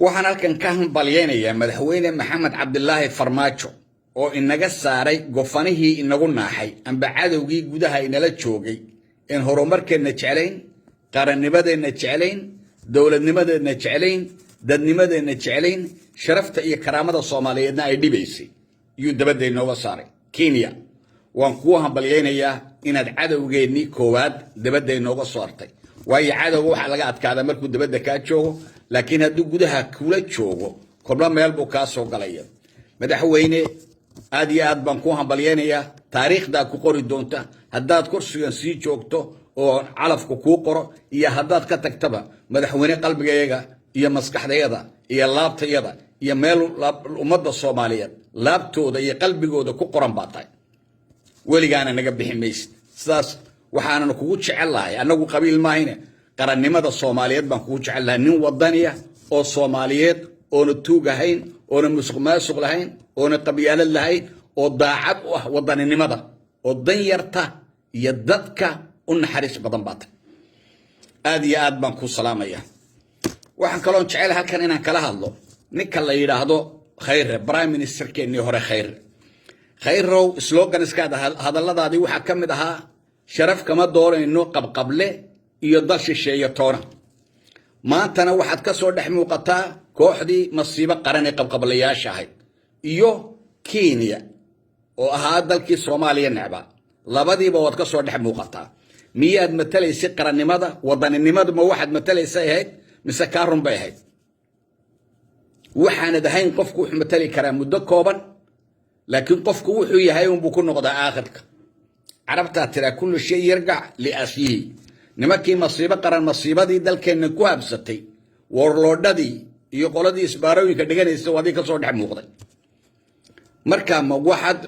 Waxaan halkan ka hambalyaynayaa Madaxweyne Maxamed Cabdilaahi Farmaajo oo inaga saaray gofanihii inagu naaxay amba cadowgii gudaha inala joogay een horumarkeenna jeclayn, qarannimadeenna jeclayn, dowladnimadeenna jeclayn, dadnimadeenna jeclayn, sharafta iyo karaamada Soomaaliyeedna ay dhibaysay iyuu dabadda inooga saaray. Kenya, waan kuu hambalyaynayaa inaad cadowgeennii koowaad dabadda inooga saartay, waayo cadowga waxaa laga adkaadaa markuu dabadda kaa joogo, laakiin hadduu gudaha kula joogo, kolba meel buu kaa soo galaya. Madaxweyne, aad iyo aad baan kuu hambalyaynayaa. Taariikhdaa ku qori doonta haddaad kursigan sii joogto oo calafku kuu qoro iyo haddaad ka tagtaba. Madaxweyne qalbigayaga iyo maskaxdayada iyo laabtayada iyo meel ummadda Soomaaliyeed laabtooda iyo qalbigooda ku qoran baa tahay, weligaana naga bixi maysid. Sidaas waxaanan kugu jecel lahay, annagu qabiil maahine, qarannimada Soomaaliyeed baan kugu jecel lahay. Nin wadaniya oo Soomaaliyeed, oona tuug ahayn, oona musuq maasuq lahayn, oona qabyaalad lahayn, oo daacad u ah wadaninimada, oo danyarta iyo dadka u naxariis badan baa tahay. Aad iyo aad baan kuu salaamaya. Waxaan kaloon jecel halkan inaan kala hadlo ninka la yidhaahdo Khayre, prime ministerkeennii hore Khayre. Khayrow, sloganskaada, hadalladaadii waxaa ka mid ahaa: "Sharaf kama doonayno qabqable iyo dal shisheeye toona." Maantana waxaad ka soo dhex muuqataa kooxdii masiibo qaran ee qabqablayaasha ahayd iyo Kenya oo ahaa dalkii Soomaaliya necba. Labadiiba waad ka soo dhex muuqataa. Miyaad matalaysay qarannimada, wadaninimadu? Ma waxaad matalaysay ahayd mise kaa run bay ahayd? Waxaanad ahayn qofku wuxuu matali karaa muddo kooban, laakiin qofku wuxuu yahay unbuu ku noqdaa aakhirka. Carabtaa tiraa: "كل شيء يرجع لأصله." Nimankii masiibo qaran, masiibadii dalkeenna ku habsatay, warlordadii iyo qoladii isbaarooyinka dhiganaysa, adii ka soo dhex muuqday. Marka ma waxaad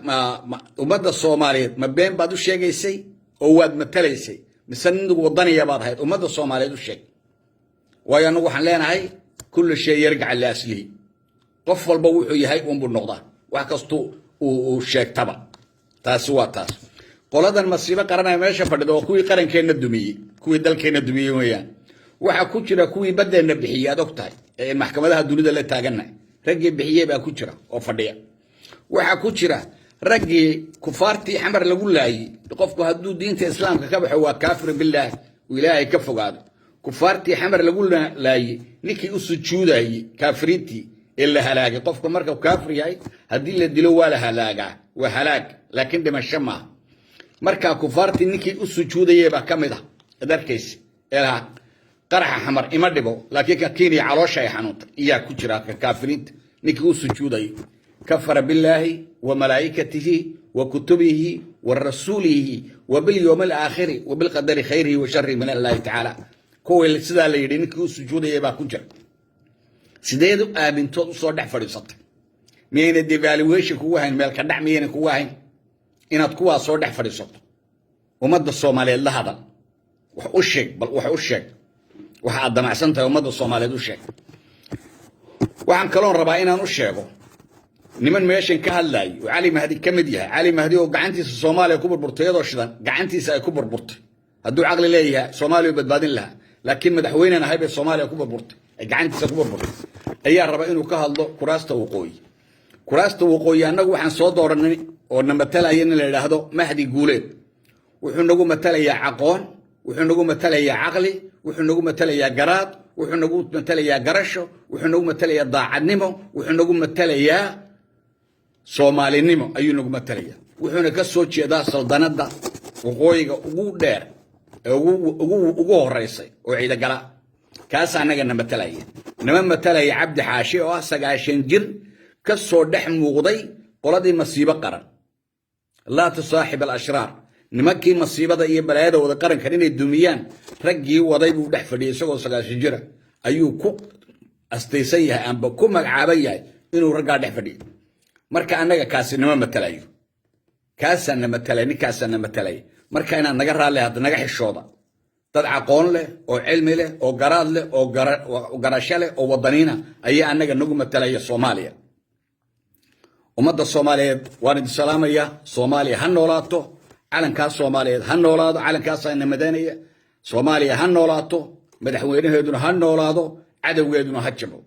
ummadda Soomaaliyeed ma been baad u sheegaysay oo waad matalaysay, mise nin wadaniya baad ahayd? Ummadda Soomaaliyeed u sheeg, waayo annagu waxaan leenahay: كل شيء يرجع لأصله. Qof walba wuxuu yahay unbuu noqdaa, wax kastuu uu sheegtaba. Taasi waa taas. Qoladan masiibo qaranaya meesha fadhida waa kuwii qarankeenna dumiyey, kuwii dalkeenna dumiyey weeyaan. Waxaa ku jira kuwii baddeenna bixiyey, aad og tahay, ee maxkamadaha dunida la taagannahay. Raggii bixiyey baa ku jira oo fadhiya. Waxaa ku jira raggii kufaartii Xamar lagu laayey. Qofku hadduu diinta Islaamka ka baxo, waa kaafir billaah, uu Ilaahay ka fogaado. Kufaartii Xamar lagu laayey ninkii u sujuudayey, kaafiriintii ee la halaagay. Qofka marka kaafir yahay, haddii la dilo, waa la halaagaa, waa halaag, laakiin dhimasho maaha. Marka kufaartii ninkii u sujuudayey baa ka mid ah ad arkaysa ee lahaa: "Qaraxa Xamar ima dhibo, laakiin ka Kenya caloosha ay xanuuntay." Iyaa ku jira ka kaafiriinta ninkii u sujuudayay: كفر بالله وملائكته وكتبه ورسوله وباليوم الآخر وبالقدر خيره وشره من الله تعالى. Kuwii sidaa la yidhi ninkii u sujuudayay baa ku jira. Sideed u aamintood usoo dhex fadhiisatay? Miyayna devaluation kugu hayn, meel ka dhac miyayna kugu hayn inaad kuwaas soo dhex fadhiisato? Ummadda Soomaaliyeed la hadal, wax u sheeg, bal wax u sheeg waxa aad damacsan tahay. Ummadda Soomaaliyeed u sheeg. Waxaan kaloon rabaa inaan u sheego niman meeshan ka hadlaayay oo Cali Mahdi ka mid yahay. Cali Mahdi oo gacantiisa Soomaaliya ku burburtay, iyadoo shidan gacantiisa ay ku burburtay. Hadduu caqli leeyahay, Soomaaliya badbaadin lahaa, laakiin madaxweynen ahay bay Soomaaliya ku burburtay, ay gacantiisa ku burburtay, ayaa raba inuu ka hadlo kuraasta waqooyi. Kuraasta waqooyi annagu waxaan soo dooranay oo na matalaya nin la yidhaahdo Mahdi Guuleed. Wuxuu nagu matalayaa aqoon, wuxuu nagu matalayaa caqli, wuxuu nagu matalayaa garaad, wuxuu nagu matalayaa garasho, wuxuu nagu matalayaa daacadnimo, wuxuu nagu matalayaa Soomaalinimo ayuu nagu matalayaa. Wuxuuna ka soo jeedaa saldanadda waqooyiga ugu dheer ee ugu horeysay oo Ciidagala. Kaas annaga na matalaya. Nama matalaya Cabdi Xaashi oo ah 90 jir ka soo dhex muuqday qoladii masiibo qaran. لا تصاحب الأشرار. Nimankii masiibada iyo balaayada wada, qarankan inay dumiyaan raggii waday buu dhex fadhiyay. Isagoo 90 jira ayuu ku astaysan yahay amba ku magacaaban yahay inuu raggaa dhex fadhiyo. Marka annaga kaasi nama matalayo, kaasaa na matalaya, ninkaasaa na matalaya. Marka inaad naga raalli hadda, naga xishooda. Dad aqoon leh oo cilmi leh oo garaad leh oo garasho leh oo wadaniina ayaa annaga nagu matalaya Soomaaliya. Ummadda Soomaaliyeed waan idin salaamaya. Soomaaliya ha noolaato, calankaas Soomaaliyeed ha noolaado, calankaasaa ina madanaya. Soomaaliya ha noolaato, madaxweynaheeduna ha noolaado, cadowgeeduna ha jabo.